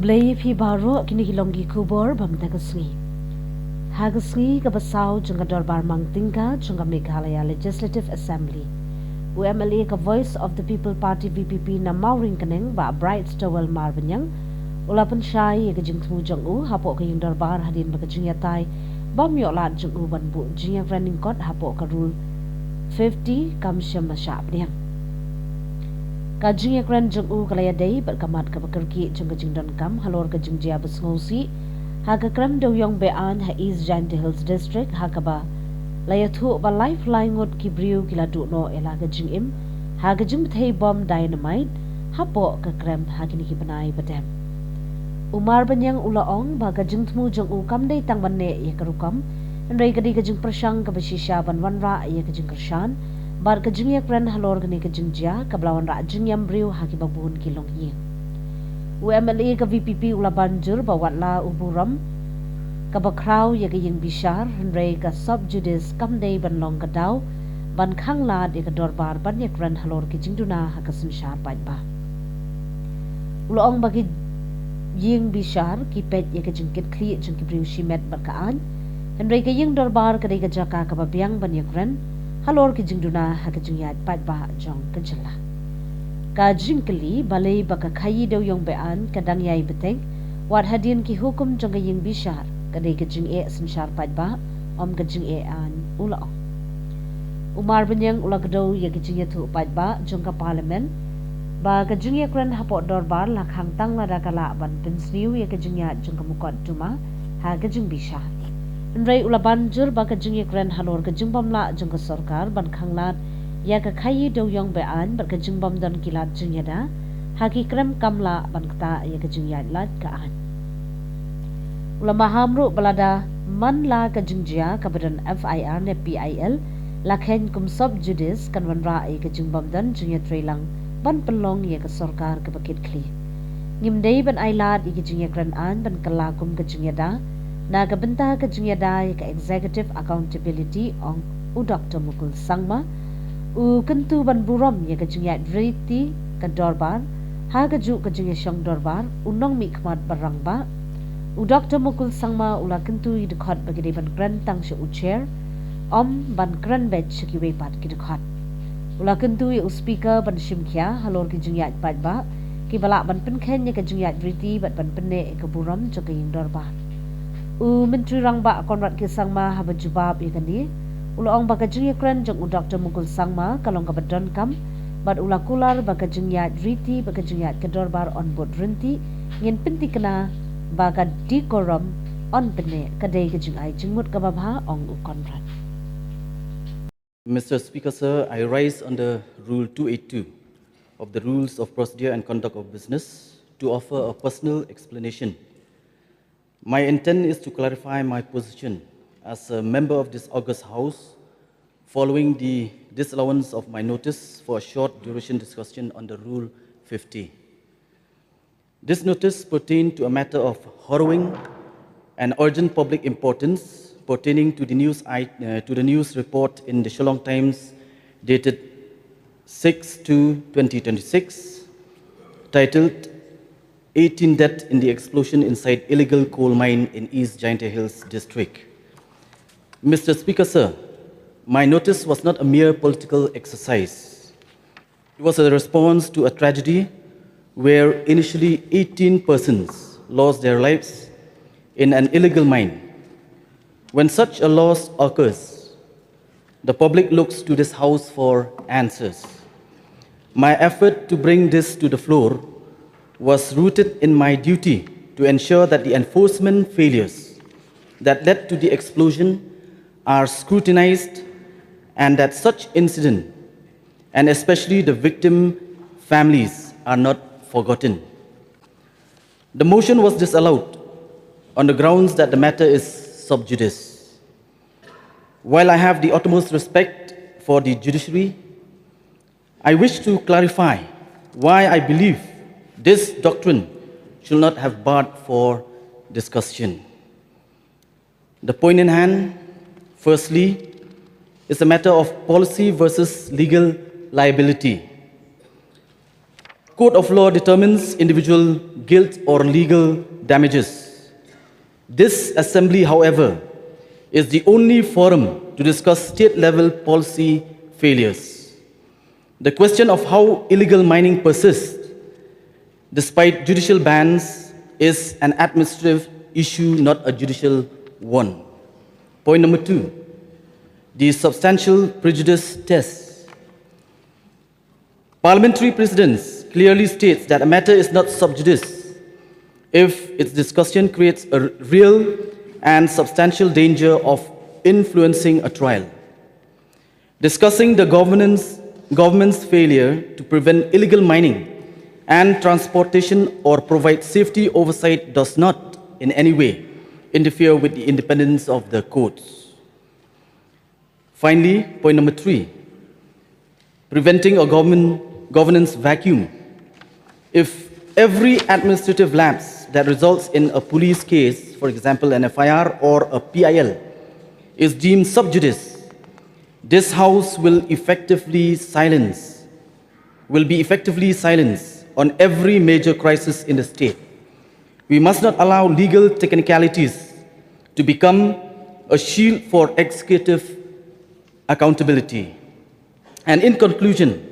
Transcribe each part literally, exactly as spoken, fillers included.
Khublei phi baroh, kine ki long ki khubor ba mynta ka sngi. Ha ka sngi kaba saw jong ka dorbar Mang Tyngka jong ka Meghalaya Legislative Assembly, u M L A ka Voice of the People Party, V P P, na Mawryngkneng, Bah Brightstarwell Marbaniang, u la pynshai ïa ka jingthmu jong u hapoh ka ïing dorbar hadien ba ka jingïatai bym ïoh lad jong u ban buh jingïakren lyngkot hapoh ka Rule fifty kam shym la shah pdiang. Ka jingïakren jong u ka la ïadei bad ka mat kaba kyrkieh jong ka jingdonkam halor ka jingjia ba sngewsih ha ka krem dewïong be-aiñ ha East Jaintia Hills District, ha kaba la ïathuh ba laiphew lai ngut ki briew ki la duh noh ïa la ka jingim ha ka jingbthei bom dynamite hapoh ka krem ha kine ki bnai ba dep. U Marbaniang u la ong ba ka jingthmu jong u kam dei tang ban neh ïa ka rukom, hynrei ka dei ka jingpyrshang kaba shisha ban wanrah ïa ka jingkyrshan bad ka jingïakren halor kane ka jingjia kaba la wanrah jingïam briew ha kiba bun ki longïing. U M L A ka V P P u la ban jur ba wat la u burom kaba khraw ïa ka ïing bishar, hynrei ka sub judice kam dei ban long ka daw ban khanglad ïa ka dorbar ban ïakren halor ki jingduna ha ka synshar paidbah. U la ong ba ki ïing bishar ki peit ïa ka jingkitkhlieh jong ki briew shimet bad ka aiñ, hynrei ka ïing dorbar ka dei ka jaka kaba biang ban ïakren halor ki jingduna ha ka jingïaid paidbah jong ka jylla. Ka jingkylli balei ba ka khaïi dewïong be-aiñ ka dang ïai bteng wat hadien ki hukum jong ka ïing bishar ka dei ka jingeh synshar paidbah, ym ka jingeh aiñ, u la ong. U Marbaniang u la kdew ïa ka jingïathuh paidbah jong ka Parliament ba ka jingïakren hapoh dorbar la khang tang lada ka lah ban pynsniew ïa ka jingïaid jong ka mukotduma ha ka jingbishar. Hynrei u la ban jur ba ka jingïakren halor ka jingbymlah jong ka sorkar ban khanglad ïa ka khaïi dewïong be-aiñ bad ka jingbymdon ki lad jingïada ha ki krem kam lah ban ktah ïa ka jingïaid lait ka aiñ. U la maham ruh ba lada man la ka jingjia kaba don F I R ne P I L la kheiñ kum sub judice kan wanrah ïa ka jingbymdon jingïatreilang ban pynlong ïa ka sorkar kaba kitkhlieh. Ngim dei ban ailad ïa ka jingïakren aiñ ban kylla kum ka jingïada na ka bynta ka jingïada ïa ka executive accountability, ong u Doktor Mukul Sangma. U kyntu ban burom ïa ka jingïaid riti ka dorbar ha kajuh ka jingïashong dorbar u nongmihkhmat ba rangbah. U Doktor Mukul Sangma u la kyntu ïa ki dkhot ba ki dei ban kren tang sha u chair, ym ban kren beit sha kiwei pat ki dkhot. U la kyntu ïa u speaker ban shim khia halor ki jingïaid paidbah kiba lah ban pynkheiñ ïa ka jingïaid riti bad ban pynneh ïa ka burom jong ka ïing dorbar. U Myntri Rangbah Conrad K Sangma haba jubab ïa kane u la ong ba ka jingïakren jong u Doktor Mukul Sangma ka long kaba donkam bad u la kular ba ka jingïaid riti bad ka jingïaid ka dorbar yn bud ryntih, ngin pynthikna ba ka decorum yn pynneh, ka dei ka jingai jingmut kaba bha, ong u Conrad. Mister Speaker, sir, I rise under Rule two eight two of the Rules of Procedure and Conduct of Business to offer a personal explanation. My intent is to clarify my position as a member of this august House following the disallowance of my notice for a short duration discussion under Rule fifty. This notice pertained to a matter of harrowing and urgent public importance pertaining to the news, I, uh, to the news report in the Shillong Times dated six two twenty twenty-six, titled eighteen Dead in the Explosion Inside Illegal Coal Mine in East Jaintia Hills District. Mister Speaker, sir, my notice was not a mere political exercise. It was a response to a tragedy where initially eighteen persons lost their lives in an illegal mine. When such a loss occurs, the public looks to this House for answers. My effort to bring this to the floor was rooted in my duty to ensure that the enforcement failures that led to the explosion are scrutinized and that such incident, and especially the victim families, are not forgotten. The motion was disallowed on the grounds that the matter is sub judice. While I have the utmost respect for the judiciary, I wish to clarify why I believe this doctrine should not have barred for discussion. The point in hand, firstly, is a matter of policy versus legal liability. court of law determines individual guilt or legal damages. This assembly, however, is the only forum to discuss state level policy failures. The question of how illegal mining persists despite judicial bans is an administrative issue, not a judicial one. Point number two, the substantial prejudice test. Parliamentary precedence clearly states that a matter is not sub judice if its discussion creates a real and substantial danger of influencing a trial. Discussing the governance, government's failure to prevent illegal mining and transportation or provide safety oversight does not in any way interfere with the independence of the courts. Finally, point number three, preventing a government, governance vacuum. If every administrative lapse that results in a police case, for example, an F I R or a P I L, is deemed sub judice, this House will effectively silence, will be effectively silenced on every major crisis in the state. We must not allow legal technicalities to become a shield for executive accountability. And in conclusion,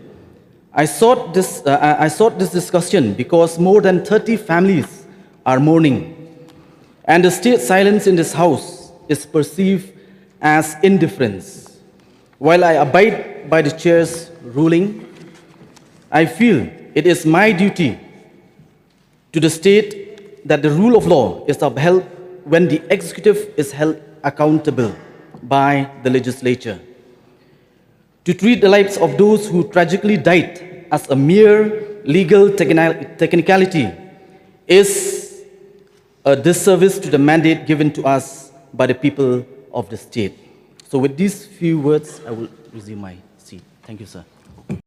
I sought this, uh, I sought this discussion because more than thirty families are mourning, and the state silence in this House is perceived as indifference. While I abide by the chair's ruling, I feel it is my duty to the state that the rule of law is upheld when the executive is held accountable by the legislature. To treat the lives of those who tragically died as a mere legal techni- technicality is a disservice to the mandate given to us by the people of the state. So, with these few words, I will resume my seat. Thank you, sir.